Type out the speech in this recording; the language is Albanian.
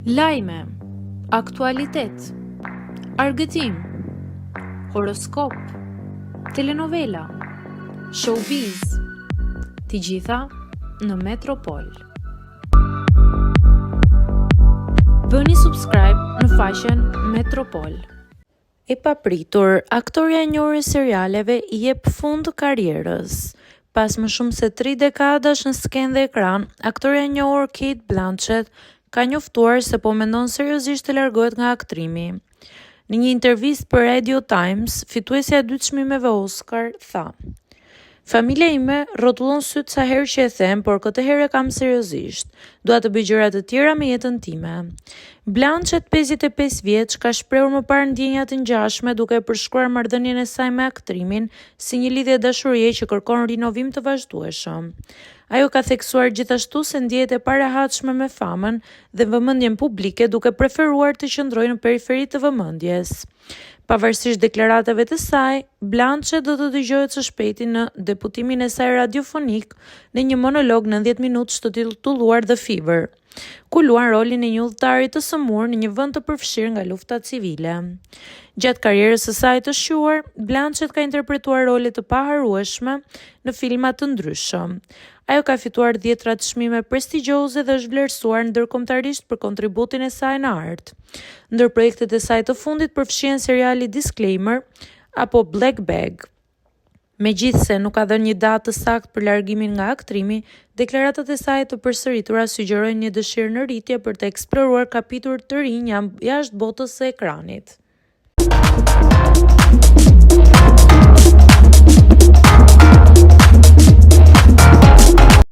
Lajme, aktualitet, argëtim, horoskop, telenovela, showbiz, të gjitha në Metropol. Bëni subscribe në faqen Metropol. E papritur, aktorja e njohur e serialeve i jep fund karrierës. Pas më shumë se tri dekadash në skenë dhe ekran, aktorja e njohur Cate Blanchett ka njoftuar se po mendon seriozisht të largohet nga aktrimi. Në një intervistë për Radio Times, fituesja e dy çmimeve Oscar tha: Familja ime rrotullon sytë sa herë që e them, por këtë herë e kam seriozisht. Dua të bëj gjëra të tjera me jetën time. Blanchett, 55 vjeç, ka shprehur më parë ndjenja të ngjashme duke e përshkruar marrëdhënien e saj me aktrimin si një lidhje dashurie që kërkon rinovim të vazhdueshëm. Ajo ka theksuar gjithashtu se ndjehet e parehatshme me famën dhe vëmendjen publike duke preferuar të qëndrojë në periferi të vëmendjes. Pavarësisht deklaratave të saj, Blanchett do të dëgjohet së shpejti në debutimin e saj radiofonik në një monolog 90 minutësh të titulluar The Fever, ku luan rolin e një udhëtari të sëmurë në një vend të përfshirë nga lufta civile. Gjatë karrierës së saj të shquar, Blanchett ka interpretuar role të paharrueshme në filma të ndryshëm. Ajo ka fituar dhjetra çmime prestigjioze dhe është vlerësuar ndërkombëtarisht për kontributin e saj në art. Ndër projektet e saj të fundit përfshihen seriali Disclaimer apo Black Bag. Megjithëse nuk ka dhënë një datë të saktë për largimin nga aktrimi, deklaratat e saj të përsëritura sugjerojnë një dëshirë në rritje për të eksploruar kapituj të rinj jashtë botës së ekranit.